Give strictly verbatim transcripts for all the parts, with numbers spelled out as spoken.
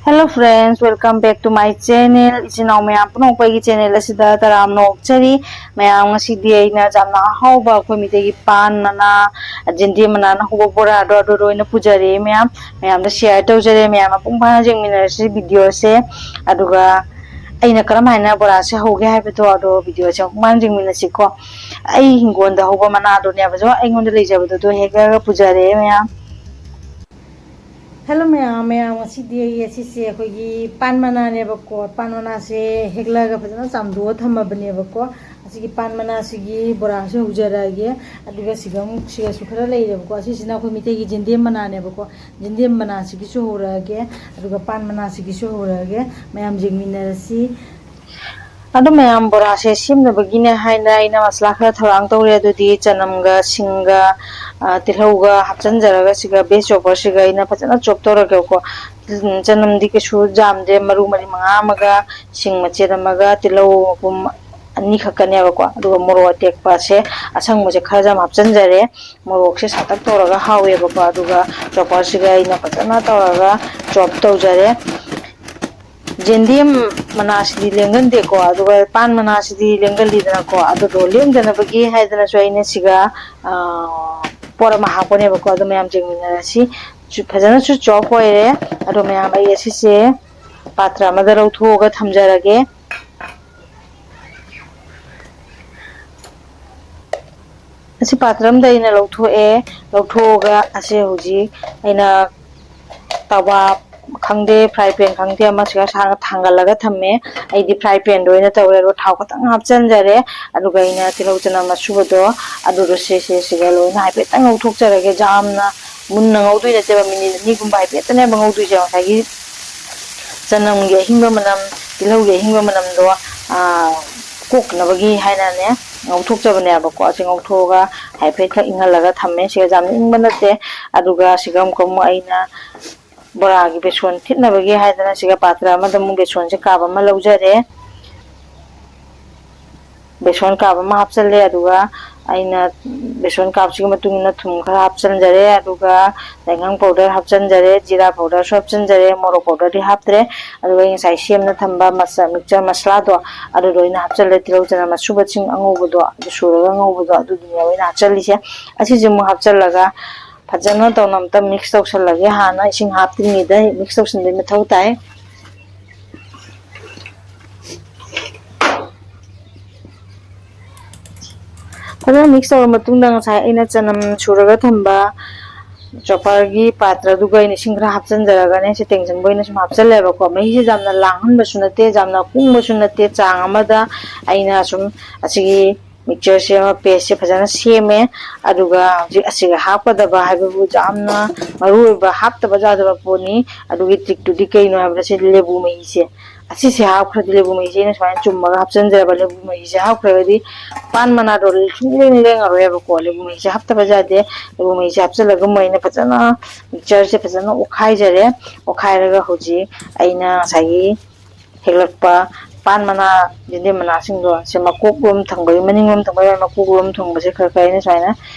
Hello friends, welcome back to my channel. ꯏꯆꯤꯟ ꯏꯅꯥꯎ ꯃꯌꯥꯝ ꯄꯨꯝꯅꯃꯛꯄꯨ ꯑꯩꯒꯤ channel ꯑꯁꯤꯗ ꯇꯔꯥꯝꯅ ꯑꯣꯛꯆꯔꯤ꯫ ꯃꯌꯥꯝ, ꯉꯁꯤꯗꯤ ꯑꯩꯅ ꯌꯥꯝꯅ ꯑꯍꯥꯎꯕ ꯑꯩꯈꯣꯏ ꯃꯩꯇꯩꯒꯤ ꯄꯥꯟ ꯃꯅꯥ, ꯖꯦꯟꯗꯦꯝ ꯃꯅꯥꯅ ꯍꯧꯕ ꯕꯣꯔꯥꯗꯣ ꯑꯗꯨꯗꯣ ꯑꯣꯏꯅ ꯄꯨꯖꯔꯛꯑꯦ ꯃꯌꯥꯝ꯫ ꯃꯌꯥꯝꯗ share ꯇꯧꯖꯔꯦ꯫ ꯃꯌꯥꯝ ꯃꯄꯨꯡ ꯐꯥꯅ ꯌꯦꯡꯃꯤꯟꯅꯔꯁꯤ video ꯁꯦ꯫ ꯑꯗꯨꯒ ꯑꯩꯅ ꯀꯔꯝ ꯍꯥꯏꯅ ꯕꯣꯔꯥꯁꯦ ꯍꯧꯒꯦ ꯍꯥꯏꯕꯗꯣ ꯑꯗꯣ video ꯁꯦ ꯃꯄꯨꯡ ꯐꯥꯅ ꯌꯦꯡꯃꯤꯟꯅꯁꯤꯀꯣ꯫ ꯑꯩ ꯍꯤꯡꯒꯣꯜꯗ ꯍꯧꯕ ꯃꯅꯥꯗꯨꯅꯦꯕ, ꯑꯩꯉꯣꯟꯗ ꯂꯩꯖꯕꯗꯣ ꯑꯗꯨ ꯍꯦꯛꯑꯒ ꯄꯨꯖꯔꯛꯑꯦ ꯃꯌꯥꯝ꯫ Hello ꯃꯌꯥꯝ, ꯃꯌꯥꯝ ꯉꯁꯤꯗꯤ ꯑꯩ ꯑꯁꯤꯁꯦ ꯑꯩꯈꯣꯏꯒꯤ ꯄꯥꯟ ꯃꯅꯥꯅꯦꯕꯀꯣ꯫ ꯄꯥꯟ ꯃꯅꯥꯁꯦ ꯍꯦꯛꯂꯛꯑꯒ ꯐꯖꯅ ꯆꯥꯝꯊꯣꯛꯑ ꯊꯝꯃꯕꯅꯦꯕꯀꯣ꯫ ꯑꯁꯤꯒꯤ ꯄꯥꯟ ꯃꯅꯥꯁꯤꯒꯤ ꯕꯣꯔꯥꯁꯦ ꯍꯧꯖꯔꯛꯑꯒꯦ꯫ ꯑꯗꯨꯒ ꯁꯤꯒ ꯑꯃꯨꯛ, ꯁꯤꯒꯁꯨ ꯈꯔ ꯂꯩꯔꯦꯕꯀꯣ꯫ ꯑꯁꯤꯁꯤꯅ ꯑꯩꯈꯣꯏ ꯃꯩꯇꯩꯒꯤ ꯖꯦꯟꯗꯦꯝ ꯃꯅꯥꯅꯦꯕꯀꯣ꯫ ꯖꯦꯟꯗꯦꯝ ꯃꯅꯥꯁꯤꯒꯤꯁꯨ ꯍꯧꯔꯛꯑꯒꯦ, ꯑꯗꯨꯒ ꯄꯥꯟ ꯃꯅꯥꯁꯤꯒꯤꯁꯨ ꯍꯧꯔꯛꯑꯒꯦ꯫ ꯃꯌꯥꯝ ꯌꯦꯡꯃꯤꯟꯅꯔꯁꯤ꯫ ꯑꯗꯣ ꯃꯌꯥꯝ, ꯕꯣꯔꯥꯁꯦ ꯁꯦꯝꯅꯕꯒꯤꯅꯦ ꯍꯥꯏꯅ ꯑꯩꯅ ꯃꯁꯂꯥ ꯈꯔ ꯊꯧꯔꯥꯡ ꯇꯧꯔꯦ꯫ ꯑꯗꯨꯗꯤ ꯆꯅꯝꯒ ꯁꯤꯡꯒ, ꯑ, ꯇꯤꯜꯍꯧꯒ ꯍꯥꯞꯆꯤꯟꯖꯔꯒ ꯁꯤꯒ base chopper ꯁꯤꯒ ꯑꯩꯅ ꯐꯖꯅ chop ꯇꯧꯔꯒꯦꯕꯀꯣ꯫ ꯎꯝ, ꯆꯅꯝꯗꯤ ꯀꯩꯁꯨ ꯌꯥꯝꯗꯦ, ꯃꯔꯨ ꯃꯔꯤ ꯃꯉꯥ ꯑꯃꯒ, ꯁꯤꯡ ꯃꯆꯦꯠ ꯑꯃꯒ, ꯇꯤꯜꯍꯧ ꯃꯄꯨꯝ ꯑꯅꯤꯈꯛꯀꯅꯦꯕꯀꯣ꯫ ꯑꯗꯨꯒ ꯃꯣꯔꯣꯛ ꯑꯇꯦꯛꯄꯁꯦ ꯑꯁꯪꯕꯁꯦ ꯈꯔꯁꯨ ꯌꯥꯝ ꯍꯥꯞꯆꯤꯟꯖꯔꯦ꯫ ꯃꯣꯔꯣꯛꯁꯦ ꯁꯥꯇꯛ ꯇꯧꯔꯒ ꯍꯥꯎꯋꯦꯕꯀꯣ꯫ ꯑꯗꯨꯒ chopper ꯁꯤꯒ ꯑꯩꯅ ꯐꯖꯅ ꯇꯧꯔꯒ chop ꯇꯧꯖꯔꯦ꯫ ꯖꯦꯟꯗꯦꯝ ꯃꯅꯥꯁꯤꯗꯤ ꯂꯦꯡꯒꯟꯗꯦꯀꯣ, ꯑꯗꯨꯒ ꯄꯥꯟ ꯃꯅꯥꯁꯤꯗꯤ ꯂꯦꯡꯒꯜꯂꯤꯗꯅꯀꯣ꯫ ꯑꯗꯨꯗꯣ ꯂꯦꯡꯗꯅꯕꯒꯤ ꯍꯥꯏꯗꯅꯁꯨ ꯑꯩꯅ ꯁꯤꯒ, ꯑ, ꯄꯣꯠ ꯑꯃ ꯍꯥꯞꯄꯅꯦꯕꯀꯣ꯫ ꯑꯗꯣ ꯃꯌꯥꯝ ꯌꯦꯡꯃꯤꯟꯅꯔꯁꯤ꯫ ꯁꯨ-, ꯐꯖꯅꯁꯨ chop ꯑꯣꯏꯔꯦ꯫ ꯑꯗꯣ ꯃꯌꯥꯝ, ꯑꯩ ꯑꯁꯤꯁꯦ ꯄꯥꯇ꯭ꯔ ꯑꯃꯗ ꯂꯧꯊꯣꯛꯑꯒ ꯊꯝꯖꯔꯒꯦ꯫ ꯑꯁꯤ ꯄꯥꯇ꯭ꯔ ꯑꯃꯗ ꯑꯩꯅ ꯂꯧꯊꯣꯛꯑꯦ꯫ ꯂꯧꯊꯣꯛꯑꯒ ꯑꯁꯦ ꯍꯧꯖꯤꯛ ꯑꯩꯅ ꯇꯋꯥ ꯈꯪꯗꯦ, fry pan ꯈꯪꯗꯦ, ꯑꯃꯁꯤꯒ ꯁꯥ-, ꯊꯥꯡꯒꯠꯂꯒ ꯊꯝꯃꯦ꯫ ꯑꯩꯗꯤ fry pan ꯗ ꯑꯣꯏꯅ ꯇꯧꯔꯦ꯫ ꯑꯗꯨꯒ ꯊꯥꯎ ꯈꯤꯇꯪ ꯍꯥꯞꯆꯤꯟꯖꯔꯦ꯫ ꯑꯗꯨꯒ ꯑꯩꯅ ꯇꯤꯜꯍꯧ ꯆꯅꯝ ꯑꯁꯨꯕꯗꯣ ꯑꯗꯨꯗꯣ ꯁꯦ, ꯁꯦ, ꯁꯤꯒ ꯂꯣꯏꯅ ꯍꯥꯏꯐꯦꯠꯇꯪ ꯉꯧꯊꯣꯛꯆꯔꯒꯦ꯫ ꯌꯥꯝꯅ ꯃꯨꯟꯅ ꯉꯧꯗꯣꯏ ꯅꯠꯇꯦꯕ, minute ꯑꯅꯤꯒꯨꯝꯕ ꯍꯥꯏꯐꯦꯠꯇꯅꯦꯕ ꯉꯧꯗꯣꯏꯁꯦ꯫ ꯉꯁꯥꯏꯒꯤ ꯆꯅꯝꯒꯤ ꯑꯍꯤꯡꯕ ꯃꯅꯝ, ꯇꯤꯜꯍꯧꯒꯤ ꯑꯍꯤꯡꯕ ꯃꯅꯝꯗꯣ, ꯑꯥ, ꯀꯣꯛꯅꯕꯒꯤ ꯍꯥꯏꯅꯅꯦ ꯉꯧꯊꯣꯛꯆꯕꯅꯦꯕꯀꯣ꯫ ꯑꯁꯤ ꯉꯧꯊꯣꯛꯑꯒ ꯍꯥꯏꯐꯦꯠꯈꯛ ꯏꯪꯍꯜꯂꯒ ꯊꯝꯃꯦ꯫ ꯁꯤꯒ ꯌꯥꯝ ꯏꯪꯕ ꯅꯠꯇꯦ꯫ ꯑꯗꯨꯒ ꯁꯤꯒ ꯑꯃꯨꯛꯀ ꯑꯃꯨꯛ ꯑꯩꯅ ꯕꯣꯔꯥꯒꯤ ꯕꯦꯁꯣꯟ ꯊꯤꯠꯅꯕꯒꯤ ꯍꯥꯏꯗꯅ ꯁꯤꯒ ꯄꯥꯇ꯭ꯔ ꯑꯃꯗ ꯑꯃꯨꯛ ꯕꯦꯁꯣꯟꯁꯦ ꯀꯥꯞ ꯑꯃ ꯂꯧꯖꯔꯦ꯫ ꯕꯦꯁꯣꯟ ꯀꯥꯞ ꯑꯃ ꯍꯥꯞꯆꯜꯂꯦ꯫ ꯑꯗꯨꯒ ꯑꯩꯅ ꯕꯦꯁꯣꯟ ꯀꯥꯞꯁꯤꯒꯤ ꯃꯇꯨꯡ ꯏꯟꯅ ꯊꯨꯝ ꯈꯔ ꯍꯥꯞꯆꯤꯟꯖꯔꯦ, ꯑꯗꯨꯒ ꯌꯥꯏꯉꯪ powder ꯍꯥꯞꯆꯤꯟꯖꯔꯦ, ꯖꯤꯔꯥ powderꯁꯨ ꯍꯥꯞꯆꯤꯟꯖꯔꯦ, ꯃꯣꯔꯣꯛ powderꯗꯤ ꯍꯥꯞꯇ꯭ꯔꯦ꯫ ꯑꯗꯨꯒ ꯑꯩ ꯉꯁꯥꯏ ꯁꯦꯝꯅ ꯊꯝꯕ ꯃꯆ-, mixture ꯃꯁꯂꯥꯗꯣ, ꯑꯗꯨꯗꯣ ꯑꯩꯅ ꯍꯥꯞꯆꯤꯜꯂꯦ꯫ ꯇꯤꯜꯍꯧ ꯆꯅꯝ ꯑꯁꯨꯕꯁꯤꯡ ꯑꯉꯧꯕꯗꯣ, ꯑꯗꯨ ꯁꯨꯔꯒ ꯉꯧꯕꯗꯣ, ꯑꯗꯨꯗꯨꯅꯦꯕ ꯑꯩꯅ ꯍꯥꯞꯆꯤꯜꯂꯤꯁꯦ꯫ ꯑꯁꯤꯁꯦ ꯑꯃꯨꯛ ꯍꯥꯞꯆꯤꯜꯂꯒ ꯐꯖꯅ ꯇꯧꯅ ꯑꯝꯇ mix ꯇꯧꯁꯜꯂꯒꯦ꯫ ꯍꯥꯟꯅ ꯏꯁꯤꯡ ꯍꯥꯞꯇ꯭ꯔꯤꯉꯩꯗ mix ꯇꯧꯁꯟꯕꯩ ꯃꯊꯧ ꯇꯥꯏ꯫ ꯐꯖꯅ mix ꯇꯧꯔ ꯃꯇꯨꯡꯗ ꯉꯁꯥꯏ ꯑꯩꯅ ꯆꯅꯝ ꯁꯨꯔꯒ ꯊꯝꯕ chopperꯒꯤ ꯄꯥꯇ꯭ꯔꯗꯨꯒ ꯑꯩꯅ ꯏꯁꯤꯡ ꯈꯔ ꯍꯥꯞꯆꯤꯟꯖꯔꯒꯅꯦ, ꯁꯤ ꯇꯦꯡꯁꯤꯟꯕ ꯑꯣꯏꯅ ꯁꯨꯝ ꯍꯥꯞꯆꯤꯜꯂꯦꯕꯀꯣ꯫ ꯃꯍꯤꯁꯦ ꯌꯥꯝꯅ ꯂꯥꯡꯍꯟꯕꯁꯨ ꯅꯠꯇꯦ, ꯌꯥꯝꯅ ꯀꯨꯡꯕꯁꯨ ꯅꯠꯇꯦ, ꯆꯥꯡ ꯑꯃꯗ ꯑꯩꯅ ꯁꯨꯝ ꯑꯁꯤꯒꯤ mixtureꯁꯦ ꯑꯃ pasteꯁꯦ ꯐꯖꯅ ꯁꯦꯝꯃꯦ꯫ ꯑꯗꯨꯒ ꯍꯧꯖꯤꯛ ꯑꯁꯤꯒ ꯍꯥꯞꯀꯗꯕ ꯍꯥꯏꯕꯕꯨ ꯌꯥꯝꯅ ꯃꯔꯨ ꯑꯣꯏꯕ ꯍꯥꯞꯇꯕ ꯌꯥꯗꯕ ꯄꯣꯠꯅꯤ꯫ ꯑꯗꯨꯒꯤ trickꯇꯨꯗꯤ ꯀꯩꯅꯣ ꯍꯥꯏꯕꯗ ꯁꯤ ꯂꯦꯕꯨ ꯃꯍꯤꯁꯦ, ꯑꯁꯤꯁꯦ ꯍꯥꯞꯈ꯭ꯔꯗꯤ ꯂꯦꯕꯨ ꯃꯍꯤꯁꯦ ꯑꯩꯅ ꯁꯨꯃꯥꯏꯅ ꯆꯨꯝꯃꯒ ꯍꯥꯞꯆꯤꯟꯖꯔꯕ꯫ ꯂꯦꯕꯨ ꯃꯍꯤꯁꯦ ꯍꯥꯞꯈ꯭ꯔꯒꯗꯤ ꯄꯥꯟ ꯃꯅꯥꯗꯣ ꯁꯨꯡꯂꯦꯡ ꯂꯦꯡꯉꯔꯣꯏꯕꯀꯣ꯫ ꯂꯦꯕꯨ ꯃꯍꯤꯁꯦ ꯍꯥꯞꯇꯕ ꯌꯥꯗꯦ꯫ ꯂꯦꯕꯨ ꯃꯍꯤꯁꯦ ꯍꯥꯞꯆꯤꯜꯂꯒ ꯃꯨꯟꯅ ꯐꯖꯅ mixtureꯁꯦ ꯐꯖꯅ ꯑꯣꯠꯈꯥꯏꯖꯔꯦ꯫ ꯑꯣꯠꯈꯥꯏꯔꯒ ꯍꯧꯖꯤꯛ ꯑꯩꯅ ꯉꯁꯥꯏꯒꯤ ꯍꯦꯛꯂꯛꯄ ꯄꯥꯟ ꯃꯅꯥ, ꯌꯦꯟꯗꯦꯝ ꯃꯅꯥꯁꯤꯡꯗꯣ ꯁꯦ ꯃꯀꯣꯛꯂꯣꯝ ꯊꯪꯕꯒꯤ, ꯃꯅꯤꯡꯂꯣꯝ ꯊꯪꯕꯒꯤ ꯃꯀꯣꯛꯂꯣꯝ ꯊꯪꯕꯁꯦ ꯈꯔ ꯈꯔ ꯑꯩꯅ ꯁꯨꯃꯥꯏꯅ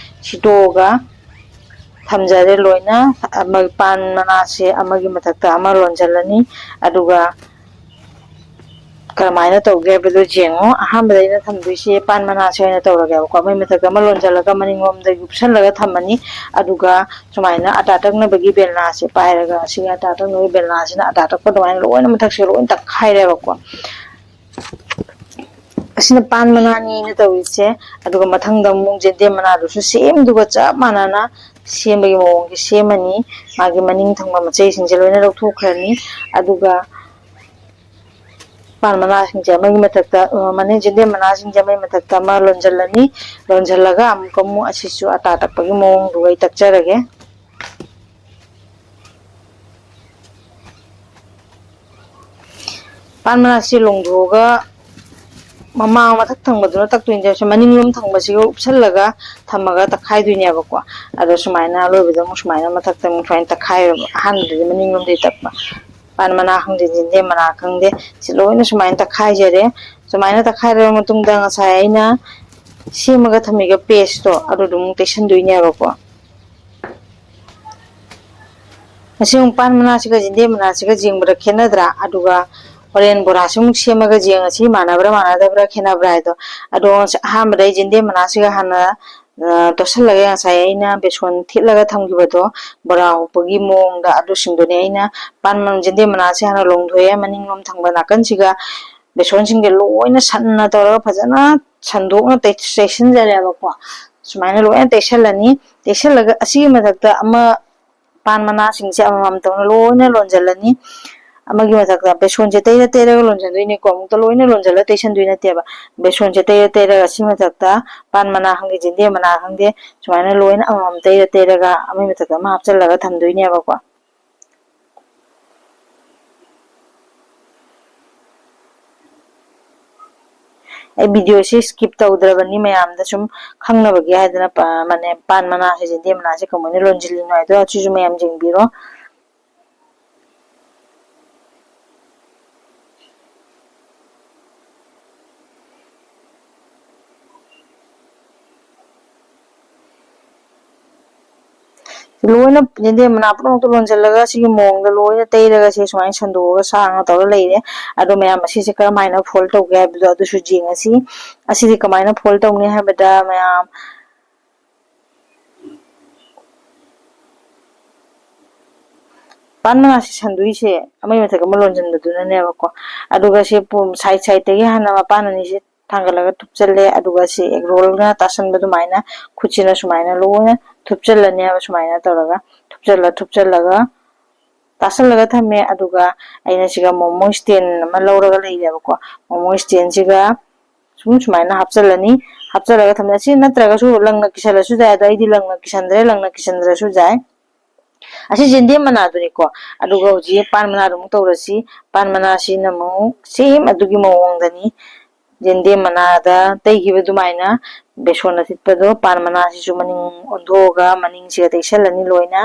ꯁꯤꯠꯇꯣꯛꯑꯒ ꯊꯝꯖꯔꯦ ꯂꯣꯏꯅ꯫ ꯑꯃ-, ꯄꯥꯟ ꯃꯅꯥꯁꯦ ꯑꯃꯒꯤ ꯃꯊꯛꯇ ꯑꯃ ꯂꯣꯟꯁꯤꯜꯂꯅꯤ꯫ ꯑꯗꯨꯒ ꯀꯔꯝꯍꯥꯏꯅ ꯇꯧꯒꯦ ꯍꯥꯏꯕꯗꯣ ꯌꯦꯡꯉꯣ꯫ ꯑꯍꯥꯟꯕꯗ ꯑꯩꯅ ꯊꯝꯗꯣꯏꯁꯦ ꯄꯥꯟ ꯃꯅꯥꯁꯦ ꯑꯣꯏꯅ ꯇꯧꯔꯒꯦꯕꯀꯣ꯫ ꯑꯃꯒꯤ ꯃꯊꯛꯇ ꯑꯃ ꯂꯣꯟꯁꯤꯜꯂꯒ ꯃꯅꯤꯡꯂꯣꯝꯗꯒꯤ ꯎꯞꯁꯜꯂꯒ ꯊꯝꯃꯅꯤ꯫ ꯑꯗꯨꯒ ꯁꯨꯃꯥꯏꯅ ꯑꯇꯥ ꯇꯛꯅꯕꯒꯤ ꯕꯦꯂꯥꯁꯦ ꯄꯥꯏꯔꯒ, ꯑꯁꯤꯒꯤ ꯑꯇꯥ ꯇꯛꯅꯕꯒꯤ ꯕꯦꯂꯥꯁꯤꯅ ꯑꯇꯥ ꯇꯛꯄ ꯑꯗꯨꯃꯥꯏꯅ ꯂꯣꯏꯅ ꯃꯊꯛꯁꯦ ꯂꯣꯏꯅ ꯇꯛꯈꯥꯏꯔꯦꯕꯀꯣ꯫ ꯑꯁꯤꯅ ꯄꯥꯟ ꯃꯅꯥꯅꯤꯅ ꯇꯧꯔꯤꯁꯦ꯫ ꯑꯗꯨꯒ ꯃꯊꯪꯗ ꯑꯃꯨꯛ ꯌꯦꯟꯗꯦꯝ ꯃꯅꯥꯗꯨꯁꯨ same ꯑꯗꯨꯒ ꯆꯞ ꯃꯥꯟꯅꯅ ꯁꯦꯝꯕꯒꯤ ꯃꯑꯣꯡꯁꯦ ꯁꯦꯝꯃꯅꯤ꯫ ꯃꯥꯒꯤ ꯃꯅꯤꯡ ꯊꯪꯕ ꯃꯆꯩꯁꯤꯡꯁꯦ ꯂꯣꯏꯅ ꯂꯧꯊꯣꯛꯈ꯭ꯔꯅꯤ꯫ ꯑꯗꯨꯒ ꯄꯥꯟ ꯃꯅꯥꯁꯤꯡꯁꯦ ꯑꯃꯒꯤ ꯃꯊꯛꯇ, ꯑ, ꯃꯅꯤꯡ ꯌꯦꯟꯗꯦꯝ ꯃꯅꯥꯁꯤꯡꯁꯦ ꯑꯃꯒꯤ ꯃꯊꯛꯇ ꯑꯃ ꯂꯣꯟꯁꯤꯜꯂꯅꯤ꯫ ꯂꯣꯟꯁꯤꯜꯂꯒ ꯑꯃꯨꯛꯀ ꯑꯃꯨꯛ ꯑꯁꯤꯁꯨ ꯑꯇꯥ ꯇꯛꯄꯒꯤ ꯃꯑꯣꯡꯗꯨꯒ ꯑꯩ ꯇꯛꯆꯔꯒꯦ꯫ ꯄꯥꯟ ꯃꯅꯥꯁꯤ ꯂꯣꯡꯊꯣꯛꯑꯒ ꯃꯃꯥꯡ ꯃꯊꯛ ꯊꯪꯕꯗꯨꯅ ꯇꯛꯇꯣꯏꯅꯦ, ꯁꯤ ꯃꯅꯤꯡꯂꯣꯝ ꯊꯪꯕꯁꯤꯒ ꯎꯞꯁꯜꯂꯒ ꯊꯝꯃꯒ ꯇꯛꯈꯥꯏꯗꯣꯏꯅꯦꯕꯀꯣ꯫ ꯑꯗꯣ ꯁꯨꯃꯥꯏꯅ ꯑꯔꯣꯏꯕꯗ ꯑꯃꯨꯛ ꯁꯨꯃꯥꯏꯅ ꯃꯊꯛꯇ ꯑꯃꯨꯛ ꯁꯨꯃꯥꯏꯅ ꯇꯛꯈꯥꯏꯔꯕ, ꯑꯍꯥꯟꯕꯗꯗꯤ ꯃꯅꯤꯡꯂꯣꯝꯗꯒꯤ ꯇꯛꯄ꯫ ꯄꯥꯟ ꯃꯅꯥ ꯈꯪꯗꯦ, ꯌꯦꯟꯗꯦꯝ ꯃꯅꯥ ꯈꯪꯗꯦ, ꯁꯤ ꯂꯣꯏꯅ ꯁꯨꯃꯥꯏꯅ ꯇꯛꯈꯥꯏꯖꯔꯦ꯫ ꯁꯨꯃꯥꯏꯅ ꯇꯛꯈꯥꯏꯔꯕ ꯃꯇꯨꯡꯗ ꯉꯁꯥꯏ ꯑꯩꯅ ꯁꯦꯝꯃꯒ ꯊꯝꯃꯤꯕ paste ꯇꯣ ꯑꯗꯨꯗꯨ ꯑꯃꯨꯛ ꯇꯩꯁꯟꯗꯣꯏꯅꯦꯕꯀꯣ꯫ ꯑꯁꯤ ꯑꯃꯨꯛ ꯄꯥꯟ ꯃꯅꯥꯁꯤꯒ ꯌꯦꯟꯗꯦꯝ ꯃꯅꯥꯁꯤꯒ ꯌꯦꯡꯕꯗ ꯈꯦꯠꯅꯗ꯭ꯔꯥ? ꯑꯗꯨꯒ ꯍꯣꯔꯦꯟ ꯕꯣꯔꯥꯁꯤ ꯑꯃꯨꯛ ꯁꯦꯝꯃꯒ ꯌꯦꯡꯉꯁꯤ, ꯃꯥꯟꯅꯕ꯭ꯔꯥ ꯃꯥꯟꯅꯗꯕ꯭ꯔꯥ, ꯈꯦꯠꯅꯕ꯭ꯔꯥ ꯍꯥꯏꯗꯣ꯫ ꯑꯗꯣ ꯑꯍꯥꯟꯕꯗ ꯑꯩ ꯌꯦꯟꯗꯦꯝ ꯃꯅꯥꯁꯤꯒ ꯍꯥꯟꯅ, ꯑ, ꯇꯣꯠꯁꯜꯂꯒ, ꯉꯁꯥꯏ ꯑꯩꯅ ꯕꯦꯁꯣꯟ ꯊꯤꯠꯂꯒ ꯊꯝꯈꯤꯕꯗꯣ, ꯕꯣꯔꯥ ꯍꯧꯕꯒꯤ ꯃꯑꯣꯡꯗ ꯑꯗꯨꯁꯤꯡꯗꯨꯅꯦ ꯑꯩꯅ ꯄꯥꯟ ꯃ-, ꯌꯦꯟꯗꯦꯝ ꯃꯅꯥꯁꯦ ꯍꯥꯟꯅ ꯂꯣꯡꯊꯣꯛꯑꯦ, ꯃꯅꯤꯡꯂꯣꯝ ꯊꯪꯕ ꯅꯥꯀꯟꯁꯤꯒ ꯕꯦꯁꯣꯟꯁꯤꯡꯁꯦ ꯂꯣꯏꯅ ꯁꯟꯅ ꯇꯧꯔꯒ ꯐꯖꯅ ꯁꯟꯗꯣꯛꯅ ꯇꯩ-, ꯇꯩꯁꯤꯟꯖꯔꯦꯕꯀꯣ꯫ ꯁꯨꯃꯥꯏꯅ ꯂꯣꯏꯅ ꯇꯩꯁꯜꯂꯅꯤ꯫ ꯇꯩꯁꯜꯂꯒ ꯑꯁꯤꯒꯤ ꯃꯊꯛꯇ ꯑꯃ ꯄꯥꯟ ꯃꯅꯥꯁꯤꯡꯁꯦ ꯑꯃꯃꯝ ꯇꯧꯅ ꯂꯣꯏꯅ ꯂꯣꯟꯖꯜꯂꯅꯤ꯫ ꯑꯃꯒꯤ ꯃꯊꯛꯇ ꯕꯦꯁꯣꯟꯁꯦ ꯇꯩꯔ ꯇꯩꯔꯒ ꯂꯣꯟꯖꯟꯗꯣꯏꯅꯤꯀꯣ, ꯑꯃꯨꯛꯇ ꯂꯣꯏꯅ ꯂꯣꯟꯖꯜꯂ ꯇꯩꯁꯟꯗꯣꯏ ꯅꯠꯇꯦꯕ꯫ ꯕꯦꯁꯣꯟꯁꯦ ꯇꯩꯔ ꯇꯩꯔꯒ ꯁꯤ ꯃꯊꯛꯇ ꯄꯥꯟ ꯃꯅꯥ ꯈꯪꯗꯦ, ꯌꯦꯟꯗꯦꯝ ꯃꯅꯥ ꯈꯪꯗꯦ, ꯁꯨꯃꯥꯏꯅ ꯂꯣꯏꯅ ꯑꯃꯃꯝ ꯇꯩꯔ ꯇꯩꯔꯒ ꯑꯃꯒꯤ ꯃꯊꯛꯇ ꯑꯃ ꯍꯥꯞꯆꯜꯂꯒ ꯊꯝꯗꯣꯏꯅꯦꯕꯀꯣ꯫ ꯑꯩ video ꯁꯤ skip ꯇꯧꯗ꯭ꯔꯕꯅꯤ, ꯃꯌꯥꯝꯗ ꯁꯨꯝ ꯈꯪꯅꯕꯒꯤ ꯍꯥꯏꯗꯅ ꯄ-, ꯃꯅꯦ, ꯄꯥꯟ ꯃꯅꯥꯁꯦ ꯌꯦꯟꯗꯦꯝ ꯃꯅꯥꯁꯦ ꯀꯃꯥꯏꯅ ꯂꯣꯟꯁꯤꯜꯂꯤꯅꯣ ꯍꯥꯏꯗꯣ ꯑꯁꯤꯁꯨ ꯃꯌꯥꯝ ꯌꯦꯡꯕꯤꯔꯣ꯫ ꯂꯣꯏꯅ ꯌꯦꯟꯗꯦꯝ ꯃꯅꯥ ꯄꯨꯝꯅꯃꯛꯇꯣ ꯂꯣꯟꯁꯤꯜꯂꯒ ꯁꯤꯒꯤ ꯃꯑꯣꯡꯗ ꯂꯣꯏꯅ ꯇꯩꯔꯒ ꯁꯤ ꯁꯨꯃꯥꯏꯅ ꯁꯟꯗꯣꯛꯑꯒ ꯁꯥꯡꯅ ꯇꯧꯔ ꯂꯩꯔꯦ꯫ ꯑꯗꯣ ꯃꯌꯥꯝ ꯑꯁꯤꯁꯦ ꯀꯔꯝꯍꯥꯏꯅ fold ꯇꯧꯒꯦ ꯍꯥꯏꯕꯗꯣ ꯑꯗꯨꯁꯨ ꯌꯦꯡꯉꯁꯤ꯫ ꯑꯁꯤꯗꯤ ꯀꯃꯥꯏꯅ fold ꯇꯧꯅꯤ ꯍꯥꯏꯕꯗ ꯃꯌꯥꯝ ꯄꯥꯟ ꯃꯅꯥꯁꯤ ꯁꯟꯗꯣꯏꯁꯦ ꯑꯃꯒꯤ ꯃꯊꯛ ꯑꯃ ꯂꯣꯟꯁꯤꯟꯕꯗꯨꯅꯅꯦꯕꯀꯣ꯫ ꯑꯗꯨꯒ ꯁꯤ ꯄꯨꯝ-, side sideꯇꯒꯤ ꯍꯥꯟꯅ ꯃꯄꯥꯟ ꯑꯅꯤꯁꯦ ꯊꯥꯡꯒꯠꯂꯒ ꯊꯨꯞꯆꯜꯂꯦ꯫ ꯑꯗꯨꯒ ꯁꯤ egg rollꯅ ꯇꯥꯁꯟꯕ ꯑꯗꯨꯃꯥꯏꯅ ꯈꯨꯠꯁꯤꯅ ꯁꯨꯃꯥꯏꯅ ꯂꯣꯏꯅ ꯊꯨꯞꯆꯜꯂꯅꯦꯕ꯫ ꯁꯨꯃꯥꯏꯅ ꯇꯧꯔꯒ ꯊꯨꯞꯆꯜꯂ, ꯊꯨꯞꯆꯜꯂꯒ ꯇꯥꯁꯜꯂꯒ ꯊꯝꯃꯦ꯫ ꯑꯗꯨꯒ ꯑꯩꯅ ꯁꯤꯒ ꯃꯣꯃꯣ stand ꯑꯃ ꯂꯧꯔꯒ ꯂꯩꯔꯦꯕꯀꯣ꯫ ꯃꯣꯃꯣ standꯁꯤꯒ ꯁꯨꯝ ꯁꯨꯃꯥꯏꯅ ꯍꯥꯞꯆꯜꯂꯅꯤ꯫ ꯍꯥꯞꯆꯜꯂꯒ ꯊꯝꯃꯦ꯫ ꯁꯤ ꯅꯠꯇ꯭ꯔꯒꯁꯨ ꯂꯪꯅ ꯀꯤꯁꯜꯂꯁꯨ ꯌꯥꯏ, ꯑꯗꯣ ꯑꯩꯗꯤ ꯂꯪꯅ ꯀꯤꯁꯟꯗ꯭ꯔꯦ, ꯂꯪꯅ ꯀꯤꯁꯟꯗ꯭ꯔꯁꯨ ꯌꯥꯏ꯫ ꯑꯁꯤ ꯌꯦꯟꯗꯦꯝ ꯃꯅꯥꯗꯨꯅꯤꯀꯣ꯫ ꯑꯗꯨꯒ ꯍꯧꯖꯤꯛ ꯄꯥꯟ ꯃꯅꯥꯗꯨ ꯑꯃꯨꯛ ꯇꯧꯔꯁꯤ꯫ ꯄꯥꯟ ꯃꯅꯥꯁꯤꯅ ꯑꯃꯨꯛ same ꯑꯗꯨꯒꯤ ꯃꯑꯣꯡꯗꯅꯤ꯫ ꯌꯦꯟꯗꯦꯝ ꯃꯅꯥꯗ ꯇꯩꯈꯤꯕ ꯑꯗꯨꯃꯥꯏꯅ ꯕꯦꯁꯣꯟ ꯑꯊꯤꯠꯄꯗꯣ ꯄꯥꯟ ꯃꯅꯥꯁꯤꯁꯨ ꯃꯅꯤꯡ ꯑꯣꯟꯊꯣꯛꯑꯒ ꯃꯅꯤꯡꯁꯤꯒ ꯇꯩꯁꯜꯂꯅꯤ ꯂꯣꯏꯅ꯫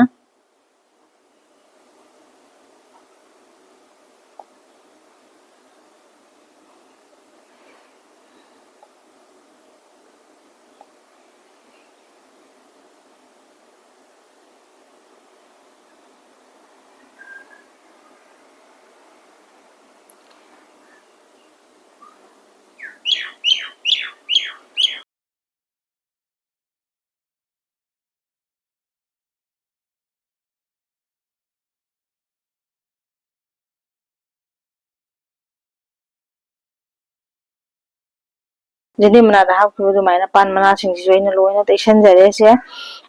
ꯌꯦꯟꯗꯦꯝ ꯃꯅꯥꯗ ꯍꯥꯞꯈꯤꯕ ꯑꯗꯨꯃꯥꯏꯅ ꯄꯥꯟ ꯃꯅꯥꯁꯤꯡꯁꯤꯁꯨ ꯑꯩꯅ ꯂꯣꯏꯅ ꯇꯩꯁꯟꯖꯔꯦ ꯁꯦ꯫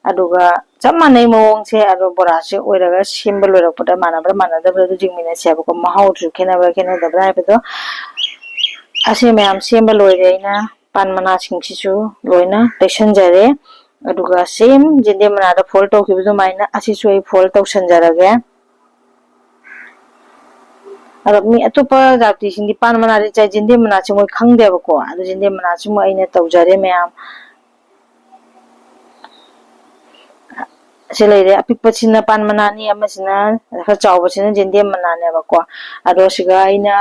ꯑꯗꯨꯒ ꯆꯞ ꯃꯥꯟꯅꯩ ꯃꯑꯣꯡꯁꯦ, ꯑꯗꯣ ꯕꯣꯔꯥꯁꯦ ꯑꯣꯏꯔꯒ ꯁꯦꯝꯕ ꯂꯣꯏꯔꯛꯄꯗ ꯃꯥꯟꯅꯕ꯭ꯔꯥ ꯃꯥꯟꯅꯗꯕ꯭ꯔꯥ ꯑꯗꯨ ꯌꯦꯡꯃꯤꯟꯅꯁꯦꯕꯀꯣ, ꯃꯍꯥꯎꯁꯨ ꯈꯦꯠꯅꯕ꯭ꯔꯥ ꯈꯦꯠꯅꯗꯕ꯭ꯔꯥ ꯍꯥꯏꯕꯗꯣ꯫ ꯑꯁꯤ ꯃꯌꯥꯝ ꯁꯦꯝꯕ ꯂꯣꯏꯔꯦ, ꯑꯩꯅ ꯄꯥꯟ ꯃꯅꯥꯁꯤꯡꯁꯤꯁꯨ ꯂꯣꯏꯅ ꯇꯩꯁꯟꯖꯔꯦ꯫ ꯑꯗꯨꯒ same ꯌꯦꯟꯗꯦꯝ ꯃꯅꯥꯗ fold ꯇꯧꯈꯤꯕ ꯑꯗꯨꯃꯥꯏꯅ ꯑꯁꯤꯁꯨ ꯑꯩ fold ꯇꯧꯁꯟꯖꯔꯒꯦ꯫ ꯑꯗꯣ ꯃꯤ ꯑꯇꯣꯞꯄ ꯖꯥꯇꯤꯁꯤꯡꯗꯤ ꯄꯥꯟ ꯃꯅꯥꯗꯤ ꯆꯥꯏ, ꯌꯦꯟꯗꯦꯝ ꯃꯅꯥꯁꯦ ꯃꯣꯏ ꯈꯪꯗꯦꯕꯀꯣ꯫ ꯑꯗꯣ ꯌꯦꯟꯗꯦꯝ ꯃꯅꯥꯁꯤꯃ ꯑꯩꯅ ꯇꯧꯖꯔꯦ ꯃꯌꯥꯝ꯫ ꯑꯁꯤ ꯂꯩꯔꯦ, ꯑꯄꯤꯛꯄꯁꯤꯅ ꯄꯥꯟ ꯃꯅꯥꯅꯤ, ꯑꯃꯁꯤꯅ ꯈꯔ ꯆꯥꯎꯕꯁꯤꯅ ꯌꯦꯟꯗꯦꯝ ꯃꯅꯥꯅꯦꯕꯀꯣ꯫ ꯑꯗꯣ ꯁꯤꯒ ꯑꯩꯅ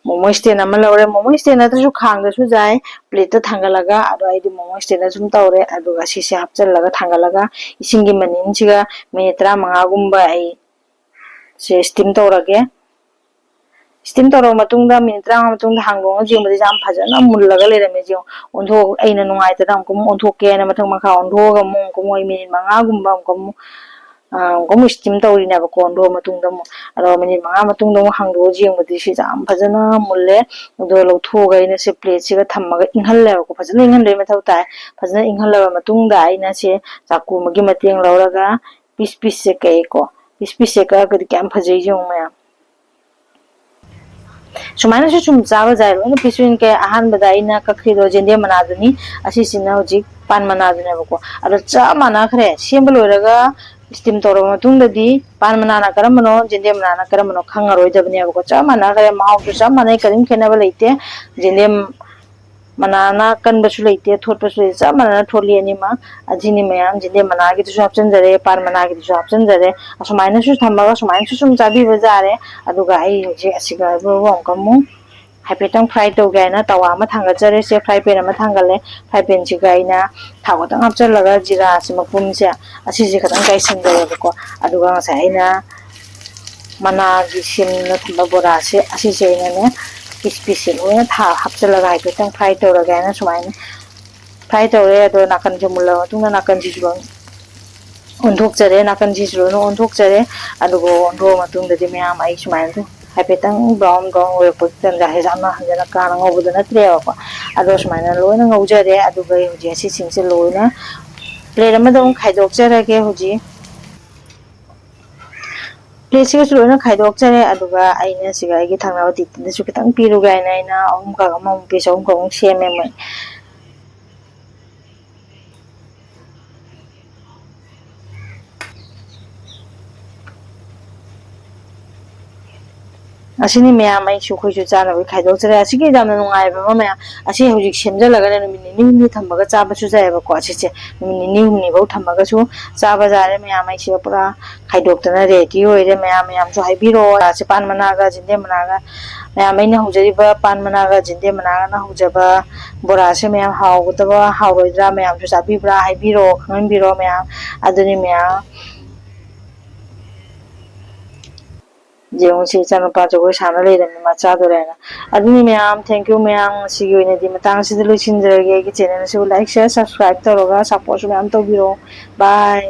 ꯃꯣꯃꯣ stand ꯑꯃ ꯂꯧꯔꯦ, ꯃꯣꯃꯣ stand ꯅꯠꯇ꯭ꯔꯁꯨ ꯈꯥꯡꯗꯁꯨ ꯌꯥꯏ, plate ꯇ ꯊꯥꯡꯒꯠꯂꯒ꯫ ꯑꯗꯣ ꯑꯩꯗꯤ ꯃꯣꯃꯣ stand ꯗ ꯁꯨꯝ ꯇꯧꯔꯦ꯫ ꯑꯗꯨꯒ ꯁꯤꯁꯦ ꯍꯥꯞꯆꯜꯂꯒ ꯊꯥꯡꯒꯠꯂꯒ ꯏꯁꯤꯡꯒꯤ ꯃꯅꯤꯟꯁꯤꯒ minute ꯇꯔꯥꯃꯉꯥꯒꯨꯝꯕ ꯑꯩ ꯁꯦ steam ꯇꯧꯔꯒꯦ꯫ Steam ꯇꯧꯔꯕ ꯃꯇꯨꯡꯗ minute ꯇꯔꯥꯃꯉꯥ ꯃꯇꯨꯡꯗ ꯍꯥꯡꯗꯣꯛꯑꯒ ꯌꯦꯡꯕꯗ ꯌꯥꯝ ꯐꯖꯅ ꯃꯨꯜꯂꯒ ꯂꯩꯔꯝꯃꯦ꯫ ꯌꯦꯡꯉꯣ, ꯑꯣꯟꯊꯣꯛ-, ꯑꯩꯅ ꯅꯨꯡꯉꯥꯏꯇꯅ ꯑꯃꯨꯛꯀ ꯑꯃꯨꯛ ꯑꯣꯟꯊꯣꯛꯀꯦꯅ ꯃꯊꯛ ꯃꯈꯥ ꯑꯣꯟꯊꯣꯛꯑꯒ ꯑꯃꯨꯛ, ꯑꯃꯨꯛꯀ ꯑꯃꯨꯛ ꯑꯩ minute ꯃꯉꯥꯒꯨꯝꯕ ꯑꯃꯨꯛꯀ ꯑꯃꯨꯛ, ꯑ, ꯑꯃꯨꯛꯀ ꯑꯃꯨꯛ steam ꯇꯧꯔꯤꯅꯦꯕꯀꯣ꯫ ꯑꯣꯟꯊꯣꯛꯑ ꯃꯇꯨꯡꯗ ꯑꯃꯨꯛ, ꯑꯗꯣ minute ꯃꯉꯥ ꯃꯇꯨꯡꯗ ꯑꯃꯨꯛ ꯍꯥꯡꯗꯣꯛꯑ ꯌꯦꯡꯕꯗꯤ ꯁꯤꯁꯦ ꯌꯥꯝ ꯐꯖꯅ ꯃꯨꯜꯂꯦ꯫ ꯑꯗꯣ ꯂꯧꯊꯣꯛꯑꯒ ꯑꯩꯅ ꯁꯤ plate ꯁꯤꯒ ꯊꯝꯃꯒ ꯏꯪꯍꯜꯂꯦꯕꯀꯣ꯫ ꯐꯖꯅ ꯏꯪꯍꯟꯕꯒꯤ ꯃꯊꯧ ꯇꯥꯏ꯫ ꯐꯖꯅ ꯏꯪꯍꯜꯂꯕ ꯃꯇꯨꯡꯗ ꯑꯩꯅ ꯁꯤ ꯆꯥꯛꯀꯨ ꯑꯃꯒꯤ ꯃꯇꯦꯡ ꯂꯧꯔꯒ piece piece ꯁꯦ ꯀꯛꯑꯦꯀꯣ꯫ Piece piece ꯁꯦ ꯀꯛꯑꯒꯗꯤ ꯀꯌꯥꯝ ꯐꯖꯩ ꯌꯦꯡꯉꯨ ꯃꯌꯥꯝ꯫ ꯁꯨꯃꯥꯏꯅꯁꯨ ꯁꯨꯝ ꯆꯥꯕ ꯌꯥꯏ꯫ ꯂꯣꯏꯅ piece ꯑꯣꯏꯅ ꯀꯛꯑꯦ꯫ ꯑꯍꯥꯟꯕꯗ ꯑꯩꯅ ꯀꯛꯈ꯭ꯔꯤꯗꯣ ꯌꯦꯟꯗꯦꯝ ꯃꯅꯥꯗꯨꯅꯤ, ꯑꯁꯤꯁꯤꯅ ꯍꯧꯖꯤꯛ ꯄꯥꯟ ꯃꯅꯥꯗꯨꯅꯦꯕꯀꯣ꯫ ꯑꯗꯣ ꯆꯞ ꯃꯥꯟꯅꯈ꯭ꯔꯦ꯫ ꯁꯦꯝꯕ ꯂꯣꯏꯔꯒ steam ꯇꯧꯔꯕ ꯃꯇꯨꯡꯗꯗꯤ ꯄꯥꯟ ꯃꯅꯥꯅ ꯀꯔꯝꯕꯅꯣ, ꯌꯦꯟꯗꯦꯝ ꯃꯅꯥꯅ ꯀꯔꯝꯕꯅꯣ ꯈꯪꯉꯔꯣꯏꯗꯕꯅꯦꯕꯀꯣ꯫ ꯆꯞ ꯃꯥꯟꯅꯈ꯭ꯔꯦ, ꯃꯍꯥꯎꯁꯨ ꯆꯞ ꯃꯥꯟꯅꯩ, ꯀꯔꯤꯝ ꯈꯦꯠꯅꯕ ꯂꯩꯇꯦ꯫ ꯌꯦꯟꯗꯦꯝ ꯃꯅꯥꯅ ꯀꯟꯕꯁꯨ ꯂꯩꯇꯦ, ꯊꯣꯠꯄꯁꯨ ꯂꯩꯇꯦ, ꯆꯞ ꯃꯥꯟꯅꯅ ꯊꯣꯠꯂꯤ ꯑꯅꯤꯃꯛ꯫ ꯑꯁꯤꯅꯤ ꯃꯌꯥꯝ, ꯌꯦꯟꯗꯦꯝ ꯃꯅꯥꯒꯤꯗꯨꯁꯨ ꯍꯥꯞꯆꯤꯟꯖꯔꯦ, ꯄꯥꯟ ꯃꯅꯥꯒꯤꯗꯨꯁꯨ ꯍꯥꯞꯆꯤꯟꯖꯔꯦ꯫ ꯑꯁꯨꯃꯥꯏꯅꯁꯨ ꯊꯝꯃꯒ ꯁꯨꯃꯥꯏꯅꯁꯨ ꯁꯨꯝ ꯆꯥꯕꯤꯕ ꯌꯥꯔꯦ꯫ ꯑꯗꯨꯒ ꯑꯩ ꯍꯧꯖꯤꯛ ꯑꯁꯤꯒ ꯑꯃꯨꯛꯀ ꯑꯃꯨꯛ ꯍꯥꯏꯐꯦꯠꯇꯪ fry ꯇꯧꯒꯦ ꯍꯥꯏꯅ ꯇꯋꯥ ꯑꯃ ꯊꯥꯡꯒꯠꯆꯔꯦ꯫ ꯁꯦ, fry pan ꯑꯃ ꯊꯥꯡꯒꯠꯂꯦ꯫ Fry pan ꯁꯤꯒ ꯑꯩꯅ ꯊꯥꯎ ꯈꯛꯇꯪ ꯍꯥꯞꯆꯤꯜꯂꯒ ꯖꯤꯔꯥꯁꯦ ꯃꯄꯨꯝꯁꯦ ꯑꯁꯤꯁꯦ ꯈꯛꯇꯪ ꯆꯥꯏꯁꯤꯟꯖꯔꯦꯕꯀꯣ꯫ ꯑꯗꯨꯒ ꯉꯁꯥꯏ ꯑꯩꯅ ꯃꯅꯥꯒꯤ ꯁꯦꯝꯗꯨꯅ ꯊꯝꯕ ꯕꯣꯔꯥꯁꯦ ꯑꯁꯤꯁꯦ ꯑꯩꯅꯅꯦ piece piece ꯁꯦ ꯂꯣꯏꯅ ꯊꯥ-, ꯍꯥꯞꯆꯤꯜꯂꯒ ꯍꯥꯏꯐꯦꯠꯇꯪ fry ꯇꯧꯔꯒꯦ ꯍꯥꯏꯅ ꯁꯨꯃꯥꯏꯅ fry ꯇꯧꯔꯦ꯫ ꯑꯗꯣ ꯅꯥꯀꯟꯁꯦ ꯃꯨꯜꯂꯕ ꯃꯇꯨꯡꯗ ꯅꯥꯀꯟꯁꯤꯁꯨ ꯂꯣꯏ ꯑꯣꯟꯊꯣꯛꯆꯔꯦ, ꯅꯥꯀꯟꯁꯤꯁꯨ ꯂꯣꯏꯅ ꯑꯣꯟꯊꯣꯛꯆꯔꯦ꯫ ꯑꯗꯨꯒ ꯑꯣꯟꯊꯣꯛꯑ ꯃꯇꯨꯡꯗꯗꯤ ꯃꯌꯥꯝ ꯑꯩ ꯁꯨꯃꯥꯏꯅ ꯑꯗꯨꯝ ꯍꯥꯏꯐꯦꯠꯇꯪ ꯕ꯭ꯔꯥꯎꯟ ꯕ꯭ꯔꯥꯎꯟ ꯑꯣꯏꯔꯛꯄ ꯇꯟꯖꯥꯁꯤꯗ ꯌꯥꯝꯅ ꯍꯟꯖꯤꯟꯅ ꯀꯥꯅ ꯉꯧꯕꯗꯨ ꯅꯠꯇ꯭ꯔꯦꯕꯀꯣ꯫ ꯑꯗꯣ ꯁꯨꯃꯥꯏꯅ ꯂꯣꯏꯅ ꯉꯧꯖꯔꯦ꯫ ꯑꯗꯨꯒ ꯑꯩ ꯍꯧꯖꯤꯛ ꯑꯁꯤꯁꯤꯡꯁꯦ ꯂꯣꯏꯅ ꯄ꯭ꯂꯦꯠ ꯑꯃꯗ ꯑꯃꯨꯛ ꯈꯥꯏꯗꯣꯛꯆꯔꯒꯦ꯫ ꯍꯧꯖꯤꯛ ꯄ꯭ꯂꯦꯠꯁꯤꯒꯁꯨ ꯂꯣꯏꯅ ꯈꯥꯏꯗꯣꯛꯆꯔꯦ꯫ ꯑꯗꯨꯒ ꯑꯩꯅ ꯁꯤꯒ ꯑꯩꯒꯤ ꯊꯪꯅꯕ ꯇꯤꯇꯤꯗꯁꯨ ꯈꯤꯇꯪ ꯄꯤꯔꯨꯒꯦ ꯍꯥꯏꯅ ꯑꯩꯅ ꯑꯍꯨꯝꯈꯛ ꯑꯃꯃꯨꯛ ꯄꯤꯁ ꯑꯍꯨꯝꯈꯛꯃꯨꯛ ꯁꯦꯝꯃꯦ ꯃꯣꯏ꯫ ꯑꯁꯤꯅꯤ ꯃꯌꯥꯝ, ꯑꯩꯁꯨ ꯑꯩꯈꯣꯏꯁꯨ ꯆꯥꯅꯕꯒꯤ ꯈꯥꯏꯗꯣꯛꯆꯔꯦ꯫ ꯑꯁꯤꯒꯤ ꯌꯥꯝꯅ ꯅꯨꯡꯉꯥꯏꯕ ꯑꯃ ꯃꯌꯥꯝ, ꯑꯁꯤ ꯍꯧꯖꯤꯛ ꯁꯦꯝꯖꯤꯜꯂꯒꯅꯦ ꯅꯨꯃꯤꯠ ꯅꯤꯅꯤ ꯍꯨꯝꯅꯤ ꯊꯝꯃꯒ ꯆꯥꯕꯁꯨ ꯌꯥꯏꯑꯕꯀꯣ꯫ ꯑꯁꯤꯁꯦ ꯅꯨꯃꯤꯠ ꯅꯤꯅꯤ ꯍꯨꯝꯅꯤꯐꯧ ꯊꯝꯃꯒꯁꯨ ꯆꯥꯕ ꯌꯥꯔꯦ ꯃꯌꯥꯝ꯫ ꯑꯩꯁꯦ ꯄꯨꯔꯥ ꯈꯥꯏꯗꯣꯛꯇꯅ ꯔꯦꯗꯤ ꯑꯣꯏꯔꯦ ꯃꯌꯥꯝ꯫ ꯃꯌꯥꯝꯁꯨ ꯍꯥꯏꯕꯤꯔꯛꯑꯣ꯫ ꯑꯁꯤ ꯄꯥꯟ ꯃꯅꯥꯒ ꯖꯤꯟꯗꯦꯝ ꯃꯅꯥꯒ, ꯃꯌꯥꯝ ꯑꯩꯅ ꯍꯧꯖꯔꯤꯕ ꯄꯥꯟ ꯃꯅꯥꯒ ꯖꯤꯟꯗꯦꯝ ꯃꯅꯥꯒꯅ ꯍꯧꯖꯕ ꯕꯣꯔꯥꯁꯦ ꯃꯌꯥꯝ ꯍꯥꯎꯒꯗꯕ ꯍꯥꯎꯔꯣꯏꯗ꯭ꯔꯥ ꯃꯌꯥꯝꯁꯨ ꯆꯥꯕꯤꯕ꯭ꯔꯥ ꯍꯥꯏꯕꯤꯔꯛꯑꯣ, ꯈꯪꯍꯟꯕꯤꯔꯛꯑꯣ ꯃꯌꯥꯝ꯫ ꯑꯗꯨꯅꯤ ꯃꯌꯥꯝ꯫ ꯌꯦꯡꯉꯨꯁꯤ, ꯏꯆꯥꯅꯨꯄꯥ ꯖꯒꯣꯏ ꯁꯥꯅ ꯂꯩꯔꯝꯃꯤ, ꯃꯥ ꯆꯥꯗꯣꯔꯦꯅ꯫ ꯑꯗꯨꯅꯤ ꯃꯌꯥꯝ, thank you ꯃꯌꯥꯝ, ꯉꯁꯤꯒꯤ ꯑꯣꯏꯅꯗꯤ ꯃꯇꯥꯡꯁꯤꯗ ꯂꯣꯏꯁꯤꯟꯖꯔꯒꯦ꯫ ꯑꯩꯒꯤ channel ꯑꯁꯤꯕꯨ like, share, subscribe ꯇꯧꯔꯒ supportꯁꯨ ꯃꯌꯥꯝ ꯇꯧꯕꯤꯔꯣ꯫ Bye꯫